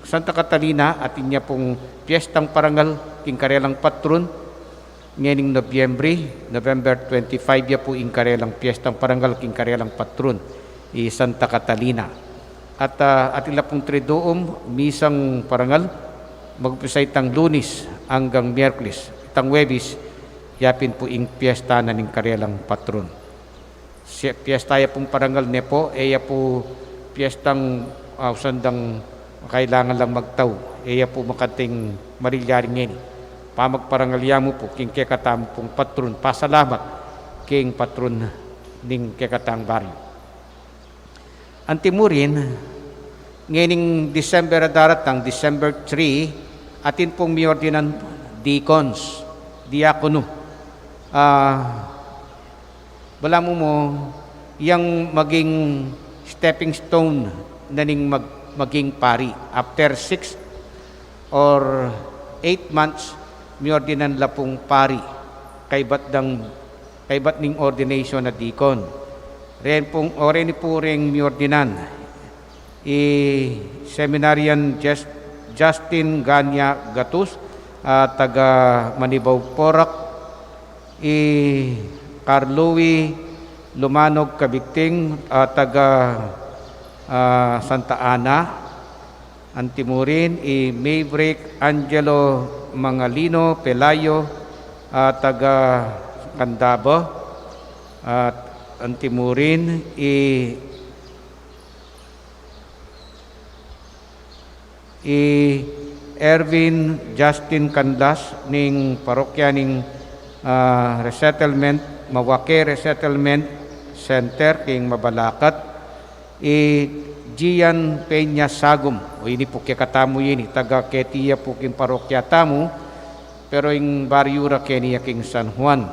Santa Catalina, atin ya pung piestang parangal king karelang patron, ngening Nobyembre, November twenty-five ya pu ing karelang piestang parangal king karelang patron, i Santa Catalina. At, ah, atin la pung triduum misang parangal, mag-umpisa itang Lunis anggang Miyerkules. Itang Huwebes, yapin pu ing piesta na ning karelang patron. Si-, piesta ya pung parangal ne pu, e ya pu piestang, ah, ausan dang kailangan lang magtau, e ya pu makanting marilyari ngeni. Pamagparangal ya mu pu king kekatamu pung patron, pasalamat king patron ning kekatang baryu. Anti mu rin, ngening December a daratang, December three, atin pung miordinan deacons, diakono. Ah, balamu mu, yang maging stepping stone na ning mag-, maging pari. After six or eight months, miordinan la pung pari. Kaybat dang, kaybat ning ordination a deacon. Ren pung, o reni pu reng miordinan, i Seminarian Jus-, Justin Ganya Gatus, ah, taga Manibao, Porac, i Carlui Lumanog Cabigting, ah, taga, ah, Santa Ana. Antimurin, i Maverick Angelo Mangalino Pelayo, ah, taga Candaba. At antimurin, i i Erwin Justin Canlas ning parokya ning, ah, Resettlement, Mawaque Resettlement Center king Mabalacat, i Gian Peña Sagum, o ini pu kekatamu ini, taga keti ya pu king parokya tamu, pero ing baryu ra keni ya king San Juan.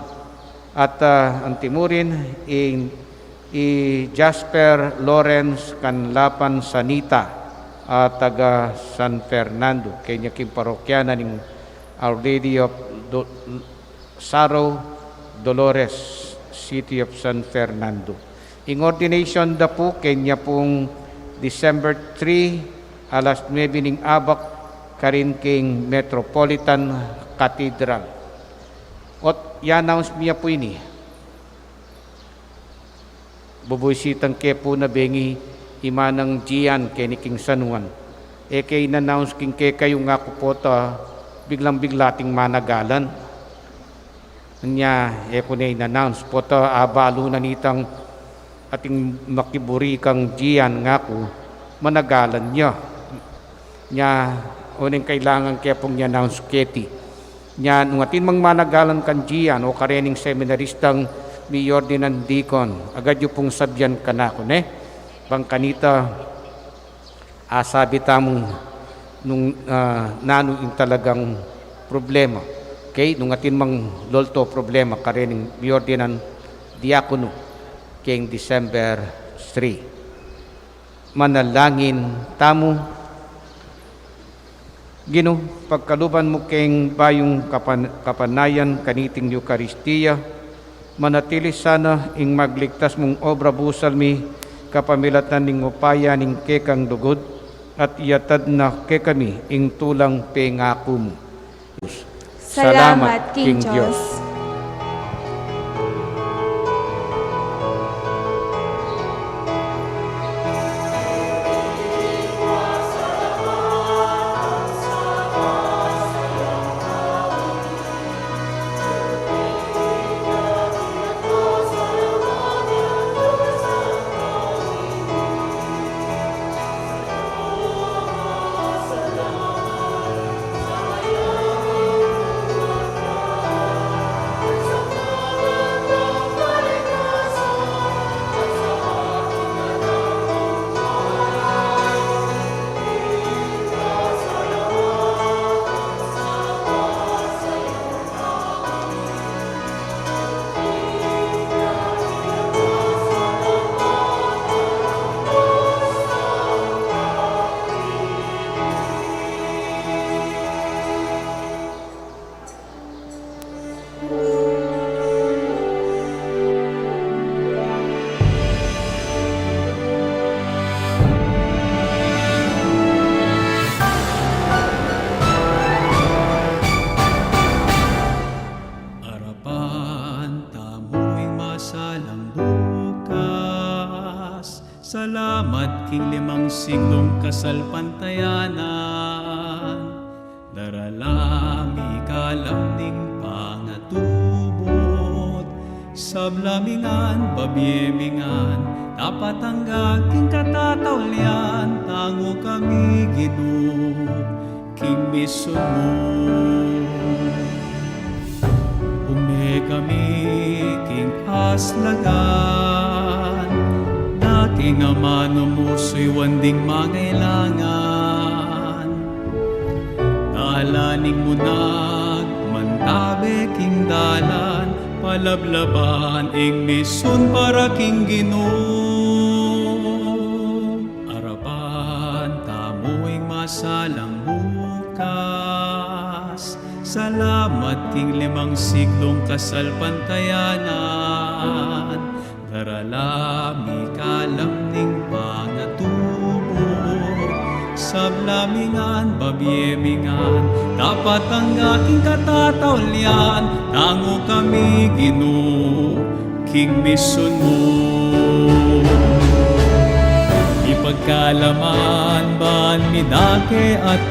At, ah, antimurin, i, i Jasper Lawrence Canlapan Sanita, ah, taga San Fernando, keni ya king parokya na ning Our Lady of Do-, Sorrow Dolores, City of San Fernando. Ing ordination da pu keni ya pung December three, alas nuebe ning abak, karin king Metropolitan Cathedral. Ot i-announce mi ya pu ini. Bubuisitan ke pu na bengi i manang Gian keni king San Juan. E ke in-announce king kekayu, ngaku pota biglang-bigla ating managalan. Nya, e ku ne in-announce pota abalu na nitang ating makiburi kang Gian, ngaku, managalan ya. Nya, o neng kailangan ke pung i-announce keti. Nya, nung atin mang managalan kang Gian o karening seminaristang miordinan deacon, agad yu pung sabian kanaku, ne? Bang kanita, asabi tamu nung, ah, nanu ing talagang problema. Okay? Nung atin mang lolto problema karening miordinan diakono keng December three. Manalangin tamu. Ginu, pagkaluban mu keng bayung kapan-, kapanayan kaniting Eukaristia, manatili sana ing magligtas mung obra busal mi kapamilatan ning upaya ning kekang lugud, at iyatad na kekami ing tulang pengaku mu. Salamat king Dios. Arapan tamu ing masalang bukas. Salamat king limang siglung kasalpantayanan. Darala mi ing kalam ning pangatubud. Sabla mi ngan, babie mi ngan, tapatangga king katataulian, tangu kami, Ginu, king misun mu. Ume kami king aslagan, na king amanu mu suyuan ding mangailangan. Dalanan ing munag, mantabe king dalan, palablaban ing misun para king Ginu. Salang bukas, salamat king limang siglung kasalpantayanan. Darala mi kalam ning pangatubu, sabla mi ngan, babie mi ngan, dapat angga king katataulian, tangu kami Ginu, king misun mu. Ipagkalaman ban mi dake at